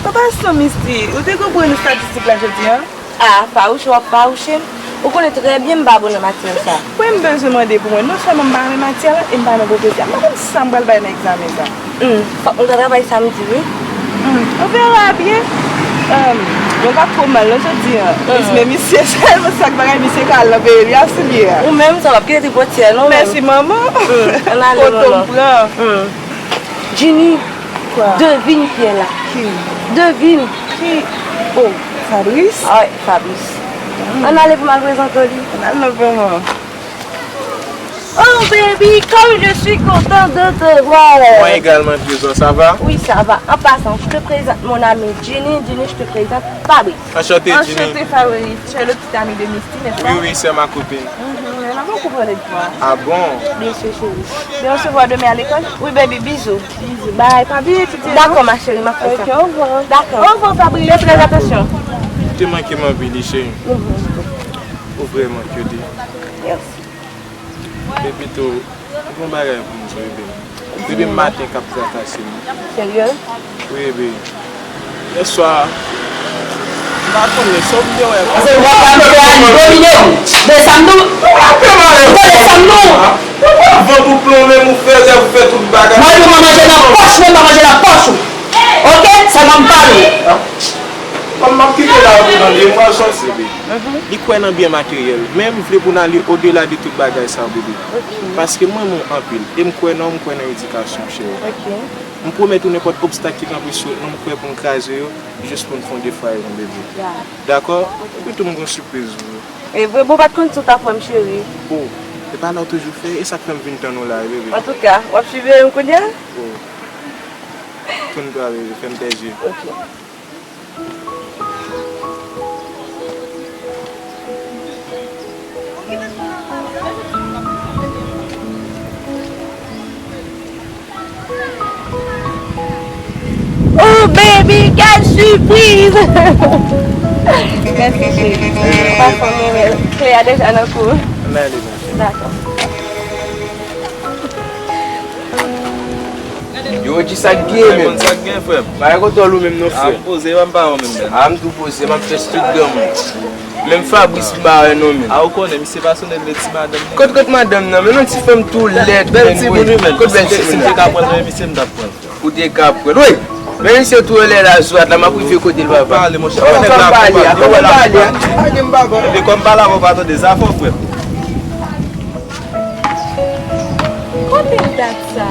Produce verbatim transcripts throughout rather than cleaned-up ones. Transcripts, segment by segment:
Papa, san Misty, ou te konprann estatistik la jodi a? A, fawouche w ap fawouche m. Ou konnen trè byen m pa bon nan matyè sa. Mwen m bezwen mande pou mwen. Non sèlman m pa renmen matyè la, e m pa renmen pwofesè a. M pa konn sa m pral bay nan egzamen sa. Hmm, fòk nou ta travay samdi, wi. Hmm, on verra bien. Em, mwen pa twò mal non jodi a. Hmm. Men misye sèlman sa k bagay, misye ka al nan peyi li a sou li a. Ou menm, sa w ap kite tripotye a, non, menm. Mèsi, manman. Hmm, ann ale, manman. Foto m pran. Hmm. Jenny, kwa? Devine ki la. Ki? Devine. Ki? Oh, Fabrice? Ah, wi, Fabrice. Hmm. Ann ale pou m al prezante w li. Ann al non, manman. Oh baby, comme je suis content de te voir. Moi également, Trésor, ça va? Oui, ça va. En passant, je te présente mon ami Jenny. Jenny, je te présente Fabrice. Enchanté, Jenny. Enchanté, Fabrice. Tu es le petit ami de Misty, n'est-ce pas? Oui, oui, c'est ma copine. Mhm, elle a beaucoup parlé de toi. Ah bon? Bien sûr, chérie. Je te reçois demain à l'école. Oui, baby, bisous. Bisous. Bye, pas oublier, tu dis. D'accord, ma chérie, ma fè sa. Ok, au revoir. D'accord. Au revoir, Fabrice. Fais très attention. Ou te manke m anpil, wi, cheri. Mhm. Ou vrèman kyote. Merci. Epi tou, m gen yon bagay pou m di w, bebe. Bebe, m maten k ap trakase m. Serye? Wi, bebe. Yèswa, m pa konnen, sa w vle wè. Paske w ap fè a domine w. De sa m di w. Ou tande sa m di w? Ou pran van pou plonmen, ou fè zèv, ou fè tout bagay. Mwen, pou mwen manje nan pòch mwen, pa manje nan pòch ou. Oke? Sèlman m pale. Kòm m ap kite la pou nan de mwa, sòsi, bebe. Li kwè nan byen materyèl, men m vle pou n ale odela de tout bagay sa yo, bebe. Ok. Paske m renmen w anpil, e m kwè nan w, m kwè nan edikasyon w, cheri. Ok. M pwomèt ou nenpòt obstak ki kanpe sou wout nou, m prè pou m kraze yo, jis pou n fonde fwaye nou, bebe. Ya. Dakò? Ok. Epi tou m gen yon sipriz pou ou. E vre, bon, m pa t konn si w t ap wè m, cheri. Oh, e pa la w toujou fè, e sa k fè m vin tann ou la, bebe. Antouka, w ap siveye m kounye a? Oh. Tounn twa, bebe, fè m pè je. Ok. Oh baby, quelle surprise! Mèsi cheri. Pafè mwen, klè a deja nan kou. Dakò. Yo, di sa k gen, menm. Sa k gen, frè m? Bagay kote w ou menm non, frè. A, m poze, m pa wè w menm, menm. A, m tou poze, m ap fè stil granmoun. Menm Fabrice m pa wè non, menm. A, ou konnen, misye pa sonde vle ti madanm li. Kot, kot madanm nan? Men non, ti fanm tou lèd, bèl timoun wi, menm. Kot bèl timoun nan? Si m te ka pran l, men misye m t ap pran l. Ou te ka pran l. Wi! Men misye tou lèd a zwat la, m ap rive kote l, papa. Pale, monchè. Oh, fè m pale, fè m pale. Pale m, papa. Epi kòm pale avè w pa tande, sa fò, frè m. Kote dat sa?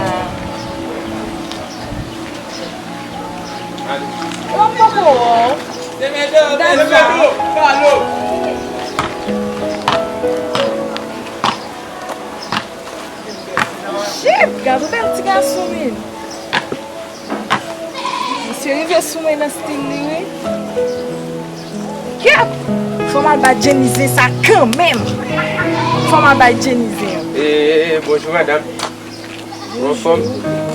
Mwen poko wè w. Dat sa. Shit, gad yon bèl ti gason, men. Misye rive sou mwen nan stil li, wi. Kèt! Fò m al bay Jenny zen sa kanmenm. Fò m al bay Jenny zen an. E, e, e, bonjou, madanm. Ou anfòm?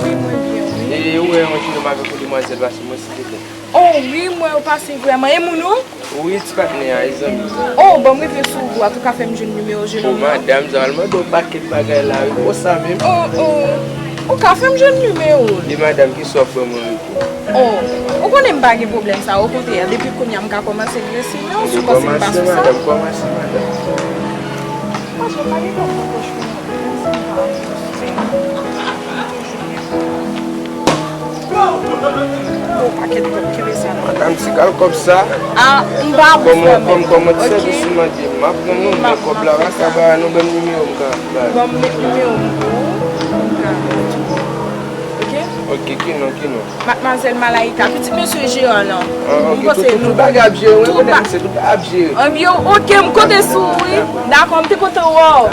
Wi, mwen byen, wi. E, ou wè yon jenòm avèk yon demwazèl pase mwen, silvouplè. Oh, wi, mwen yo pase vrèman. E moun ou? Wi, ti patnè a, e zanmi. Oh, bon, m rive sou ou. Antouka, fè m jwenn nimewo jenòm nan. Bon, madanm, sa al mande yon pakèt bagay la, wi, konsa menm. Oh, oh. Ou ka fè m jwenn nimewo l? E madanm, kisa w ap ban mwen rete? Oh, ou konnen m pa gen pwoblèm sa, okontrè, depi kounye a m ka kòmanse gresi, men ou sou kòmanse m pa sou sa. Kòmanse, madanm, kòmanse, madanm. Monchè, pa gen kòb nan pòch mwen non, menm si m pa. Yon pakèt kòb, kenbe sa non. Madanm, ti kal kòb sa. A, m pa bon frè m. Kòm, kòm, kòm ti sèvis ou mande, m ap pran non, men kòb la pa ka ba nou, ban m nimewo m ka ba. Ban m nimewo m pou ou, m ka. Ok? Ok, ki non, ki non? Madmwazèl Malaika, pitit mesye Jean an. Ah, ok, tout, tout, tout bagay ap jere, wi, kote misye, tout bagay ap jere. Anbyen, ok, m konte sou ou, wi. Dakò, m te kontan wè w.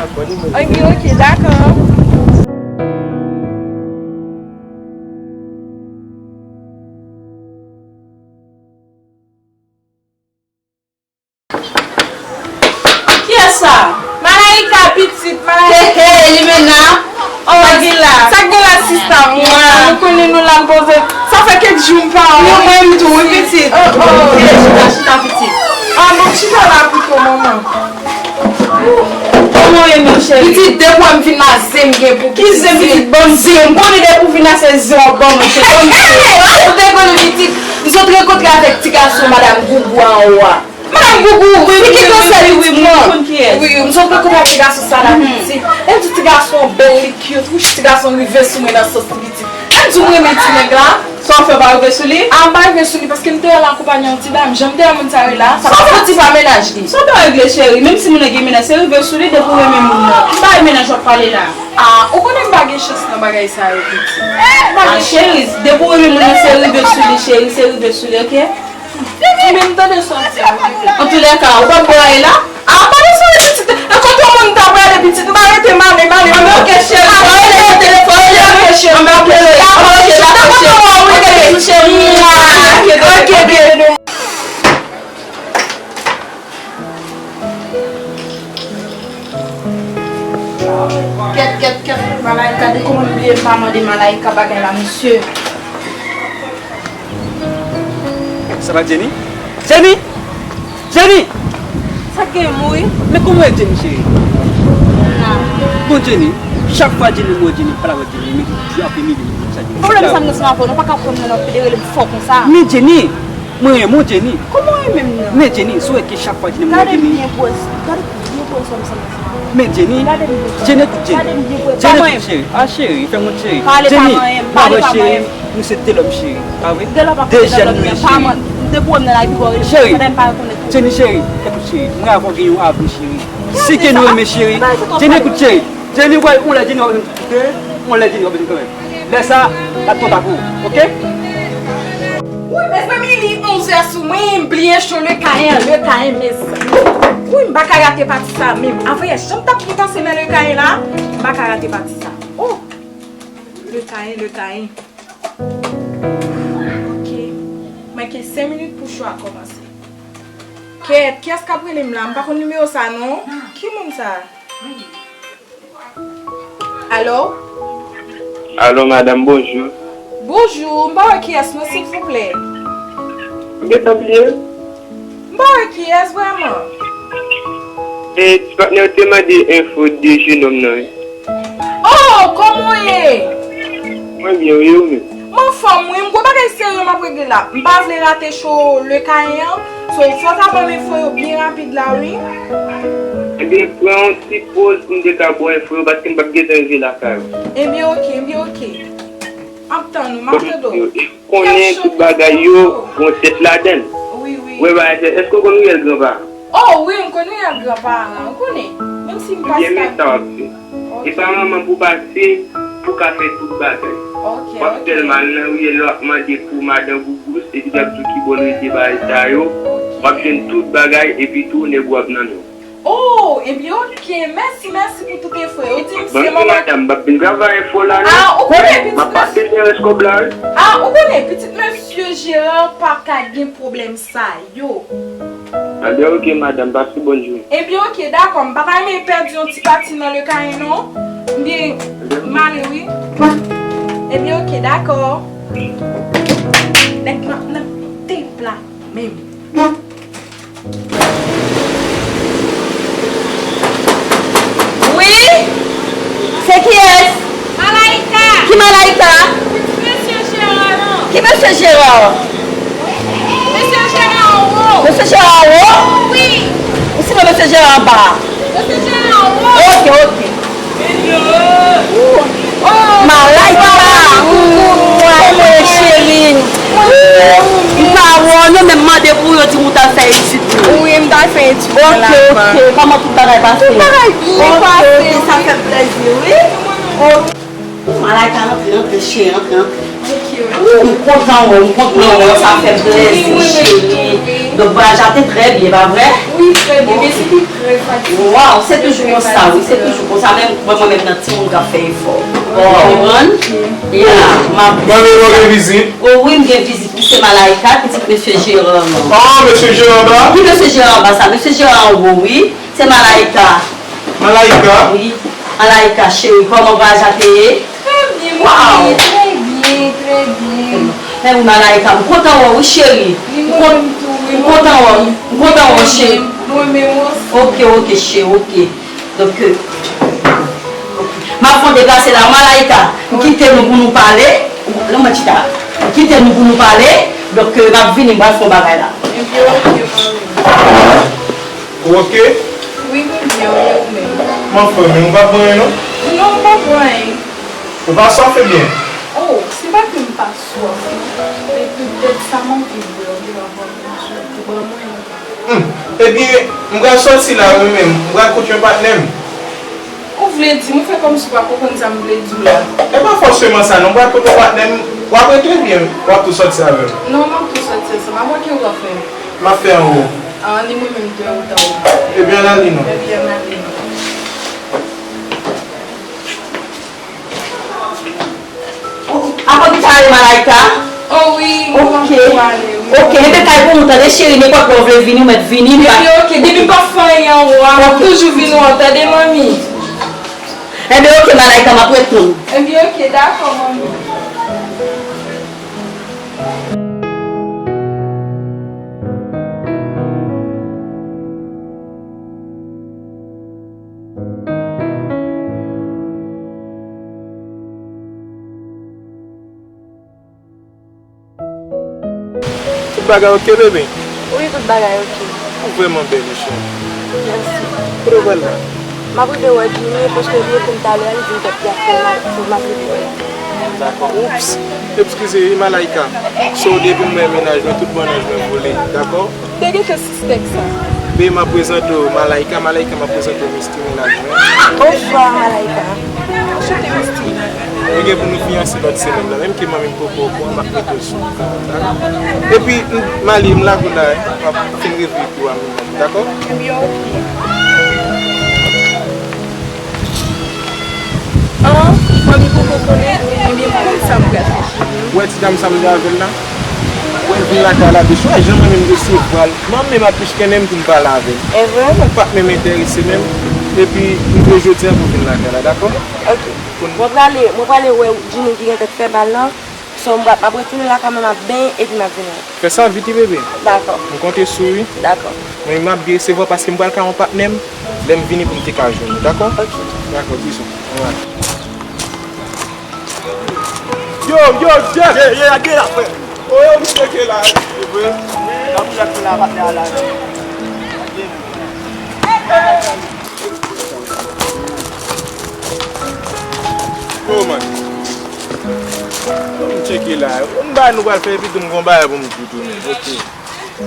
Anbyen, ok, dakò. Kiyès sa? Malaika, pitit, Malaika. He, he, Limena. Oh, sa gen la? Sa gen la, sista? Mwen, nou konnen nou la, n poze. Sa fè kèk jou m pa wè w. Mwen menm tou, wi, pitit. Oh, oh. Chita, chita, chita, pitit. Ah, bon, chita la pito, manman. Kòman w ye, menm? Pitit, depi w wè m vin la, zen m gen pou pitit. Ki zen pitit? Ban m zen. M konnen depi w vin la, se zen w ap ban mwen. Ou te konnen pitit? M sot rankontre avèk ti gason madanm Gougou anwo a. Madanm Gougou, wi, wi, wi, wi, wi, m konn kiyès. Wi, m sot rankontre avèk gason sa la, pitit. E m di ti gason an bèl, li cute. Wouch, ti gason rive sou mwen nan sans li, pitit. E m di w m renmen ti nèg la. Sa w fè, w pa rive sou li? A, m pa rive sou li paske m te al akonpanye yon ti dam. Jan m te wè moun sa yo la, sa pa fouti pa mennaj li. Sa w ta regle, cheri? Menm si moun nan gen mennaj, se rive sou li depi w renmen moun nan. Ki bagay mennaj w ap pale la? A, ou konnen m pa gen chans nan bagay sa yo, pitit. A, cheri, depi w renmen moun nan, se rive sou li, cheri, se rive sou li, oke? Ebyen, m tande sa w di a, pitit. Antoulèka, ou p ap bwè la? A, pa bezwen rete pitit. E kote moun ta prale pitit, m pa rete m ale, m ale. Anben, oke, cheri. Fò rele nan telefòn, rele, oke, cheri. Anben, oke, cheri. Dakò, cheri. Dakò, cheri. Oke, cheri. Oke, baby. Kèt, kèt, kèt. Malaika, de kòman m bliye m pa mande Malaika bagay la, mesye. Sa pa Jenny? Jenny! Jenny! Sa k gen, mouri? Men kòman w ye, Jenny cheri? Bon, Jenny, chak fwa Jenny, m wè Jenny, m pale avèk Jenny, men toujou ap imilye m konsa, Jenny. Pwoblèm sa m nan seman avè w, nou pa ka pran m nan lòt pede rele m fò konsa. Men Jenny, mwen renmen w, Jenny. Kòman w renmen m nan? Men Jenny, si w wè ke chak fwa Jenny, m wè Jenny. Gade m byen pwès, gade m byen pwès wè m sanble seman. Men Jenny, Jenny, ekout Jenny. Jenny, ekout cheri. A cheri, fè m wont cheri. Jenny, m avè cheri. Nou se de lòm cheri, pa vre? De lòm ap de jèn nou ye cheri. Depi w wè m nan lari pi bò rele m, cheri, pandan m pa rekonèt ou. Jenny cheri, ekout cheri, mwen avè w gen yon avni cheri. Si ke nou renmen cheri, Jenny ekout cheri. Jenny wè yon lè Jenny wè yon lè Jenny wè kanmenm. Lè sa, l ap twò ta pou ou, oke? Wi, mezanmi, li onzè sou mwen, m bliye cho Lekayen, Lekayen, mezanmi. Wi, m pa ka rate pati sa menm. Avè, jan m t ap pase men Lekayen la, m pa ka rate pati sa. Oh! Lekayen, Lekayen. Ok. Manke senk minit pou cho a kòmanse. Kèt, kiyès k ap rele m la? M pa konn nimewo sa non. Ki moun sa? Alo? Alo, madanm, bonjou. Bonjou, m pa wè kiyès non, silvouplè. Ou gentan bliye? M pa wè kiyès vrèman. E, ti patnè, ou te mande enfo de jenòm nan, wi. Oh, kòman w ye? Mwen byen, wi, ou menm? M anfòm, wi. M gon bagay serye m ap regle la. M pa vle rate cho Lekayen an. So, fò w ta ban m enfo yo byen rapid la, wi. Ebyen, pran yon ti poz pou m te ka ba w enfo yo, paske m p ap gentan rive lakay ou. Ebyen, oke, ebyen, oke. M ap tann ou, m ap tande w. Konnen tout bagay yo gon tèt ladan l. Wi, wi. Wè bagay sa, èske w konn riyèl granpa? Oh, wi, m konn riyèl granpa an, ou konnen. Menm si m pa... Ebyen, men sa w ap fè. Ok. E pa manman pou pase, pou ka fè tout bagay. Ok, ok. W ap sèlman al nan riyèl la, w ap mande pou madan Gougous, epi l ap di w ki bò l rete bagay sa yo. Ok. W ap jwenn tout bagay, epi tou, nèg ou ap nan men w. Oh, ebyen, ok. Mèsi, mèsi pou tout enfo yo. Ou di m se manman. Madanm, m p ap vin travay enfo la, non. Ah, ou konnen pitit mesye. M ap pase derès kòb la, wi. Ah, ou konnen pitit mesye Gerard pa ka gen pwoblèm sa yo. Ebyen, ok, madanm, pase bòn jounen. Ebyen, ok, dakò. M pa ta renmen pèdi yon ti pati nan Lekayen, non. Ebyen, m ale, wi. Ebyen, ok, dakò. Nèg m ap nan tep la, menm. Wi? Se kiyès? Malaika! Ki Malaika? Mesye Gerard lan. Ki mesye Gerard? Mesye Gerard anwo. Mesye Gerard anwo? Wi. Ou sinon mesye Gerard anba? Mesye Gerard anwo. Ok, ok. Malaika! Kòman w ye, cheri? M pa wè w non, men m mande pou yo di m ou t al fè etid ou. Wi, m t al fè etid mwen la. Ok, ok. Kòman tout bagay pase? Tout bagay byen pase, wi. Sa fè m plezi, wi. Ok. Malaika, antre, antre, cheri, antre, antre. Ou, m kontan wè w, m kontan wè w, sa fè m plezi, cheri. Donk, vwayaj la te trè byen, pa vre? Wi, trè byen, men se te trè fatige. Waw, se toujou konsa, wi, se toujou konsa. Menm mwen, mwen menm nan timoun k ap fè efò. Ou konprann? Ya, m ap... Mwen menm, mwen gen vizit. O wi, m gen vizit, wi, se Malaika, pitit mesye Jeran an. Ah, mesye Jeran anba? Wi, mesye Jeran anba sa, mesye Jeran anwo, wi. Se Malaika. Malaika? Wi. Malaika, cheri, kòman vwayaj la te ye? Trè byen, mon cheri, trè byen, trè byen. Men wi, Malaika, m kontan wè w, wi, cheri. Wi, mwen menm tou, wi. M kontan wè w, m kontan wè w, cheri. Mwen menm, mwen menm osi. Ok, ok, cheri, ok. Donk, euh, M ap fè yon deplase la, Malaïka. M kite nou pou nou pale. Lè mwen chita. M kite nou pou nou pale. Donk, euh, m ap vini, m pral fè yon bagay la. Ebyen, oke, manmi. Ou oke? Wi, mwen byen, wi, ou menm? Kòman fè w menm? Ou pa pran anyen, non? Non, m pa pran anyen. Ou pa swaf, ebyen? Oh, se pa ke m pa swaf, non. Men petèt sa m anvi bwè, ou te ka pran yon ti jou pou ban mwen. Hmm. Ebyen, m pral sòti la, wi, menm. M pral kot yon patnè m. Ou vle di, mwen fè kòmsi w pa konprann sa m vle di w la. E pa fòseman sa, non. M pral kot yon patnè m. W ap rete, ebyen, w ap tou sòti avè m? Non, m ap tou sòti ansanm. Apre ki ou ap fè? M ap fè anwo. Ah, ni mwen menm tou, anwo ta ou m ap fè. Ebyen, ann ale, non. Ebyen, ann ale, non. Akote sa ale, Malaïka? Oh wi, mwen pral ale, wi. Oke, mete kay pou mwen, tande, cheri, nenpòt lè w vle vini, ou mèt vini. Ebyen, oke, depi m p ap fè anyen anwo a, m ap toujou vin wè w, tande, manmi? Ebyen, oke, Malaïka, m ap ret tann ou. Ebyen, oke, dakò, manmi. Tout bagay oke, bebe? Wi, tout bagay oke. Ou vrèman bèl, wi, cheri. Mèsi. Kote w pral la? M ap rive wè Jimmy, paske li ekri m talè a, li di m kèk ti afè la, so m ap rive wè l. Dakò. Oups. Eskize, wi, Malaïka. So, depi m wè mennaj mwen, tout bannanj mwen vole. Dakò? Te gentan sispèk sa. Be, m ap prezante w Malaïka, Malaïka, m ap prezante w Misty, mennaj mwen. Bonswa, Malaïka. Anchante, Misty. Nou gen pou nou fiyanse lòt semèn nan, menm ke manmi m poko okouran, m ap mete l sou kont. Epi, m, m ale, m lage w la, wi. M ap fin reveye pou a mennaj, dakò? Ebyen, oke. An, manmi poko konnen, ebyen, m konnen sa m pral fè. Ou wè ti dam sa m te avè l la? Ou wè l vin lakay la de swa, jan mwen menm resevwa l. Manmi m ap plis kennen m pou m pale avè l. E vre? Ou pa t menm enterese menm. Epi, m vle jodi a pou w vin lakay la, dakò? Oke. Mwen prale, mwen prale wè Jimmy ki gentan fè bal lan. So, m ap, m ap retounen lakay mwen, m ap benyen, epi m ap vini. Fè sa vit, wi, bebe. Dakò. M konte sou ou, wi. Dakò. Mwen, m ap byen resevwa paske m pral ka yon patnè m. Lè m vini pou m te ka jwenn ou, dakò? Oke. Dakò, bizou. Alright. Yo, yo, Jeff! Ye, ye, gade la, frè. O, yo, misye ke la, wi, se vre. Nan pou jèt la, patnè a la. Oh, man. M tcheke la. Yon bagay nou pral fè, epi tou m gon bagay pou m di tou, men. Ok.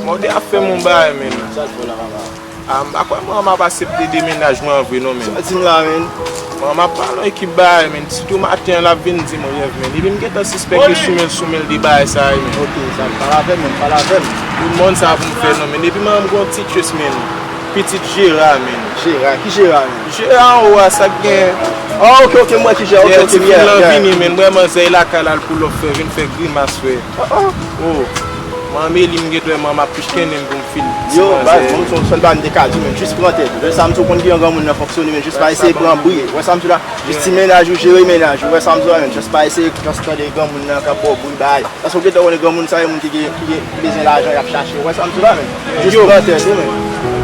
Mòde ap fè m yon bagay, men. Sa k fè la, papa? Ah, m pa kwè manman ap aksepte demenajman an vre non, men. Sa w di m la, men? Manman ap pale yon ekip bagay, men. Sitou maten an, l ap vin di m rèv, men. Epi m gentan sispèk e sou men l, sou men l de bagay sa yo, men. Ok, sa, pale avè m, men, pale avè m. Yon mòn sa pou m fè non, men. Epi manman m gon ti tchwes, men. Pitit Jera, men. Jera? Ki Jera, men? Jera anwo a, sa k gen. Ah, ok, ok, m wè ki Jera, ok, ok, ti fi lan vini, men. M wè manzè lakay la, l pou lòf fè, vin fè grimas, frè. Oh, oh. Oh. Manmi li, m gentan wè manman ap pich kennen m pou m fil. Yo, baz, mwen, se yon sèl bagay m te ka di, men. Jis pran tèt. Lè sa m di w konn kijan granmoun nan fonksyone, men. Jis pa eseye pran bri. Wè sa m di w la? Jis ti mennaj ou, jere mennaj ou. Wè sa m di w la, men. Jis pa eseye tande granmoun nan k ap ba w bri bagay. Paske w gentan konnen granmoun sa, e moun ki gen, ki gen, ki bezwen lajan, y ap chache. Ou wè sa m di w la, men? Jis pran tèt ou, men.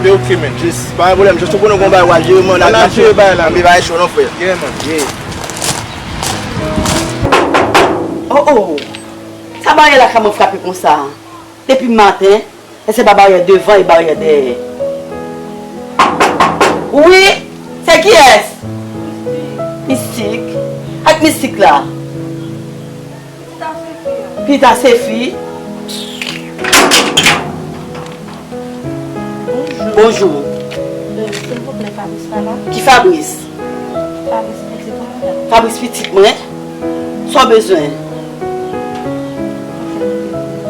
Li oke, men. Jis, pa gen pwoblèm. Jis ou konnen w gon bagay w al jere, men, n al jere bagay la, men. Bagay cho non, frè. Yeah, man. Yeah. Oh, oh. Sa baryè la kòman frape konsa? Depi maten, èske se pa baryè devan e baryè dèyè? Wi, se kiyès? Mistik. Ak mistik la? Pita Sefi. Bonjou. Bonjou. Euh, silvouplè, Fabrice pa la? Ki Fabrice? Fabrice pitit mwen. Fabrice pitit mwen? Sa w bezwen?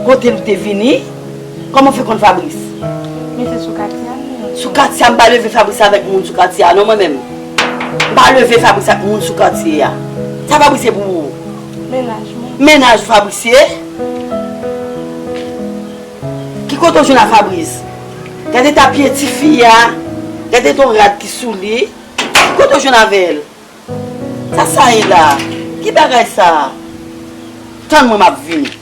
Kote l te vini? Kòman w fè konn Fabrice? Men se sou katye a, men. Sou katye a, m pa leve Fabrice avèk moun sou katye a, non, mwen menm. M pa leve Fabrice ak moun sou katye a. Sa Fabrice ye pou ou? Mennaj mwen. Mennaj ou Fabrice ye? Ki kote w jwenn a Fabrice? Gade eta pye tifi a. Gade eta rad ki sou li. Ki kote w jwenn avè l? Sa sa ye la? Ki bagay sa? Tann mwen, m ap vini.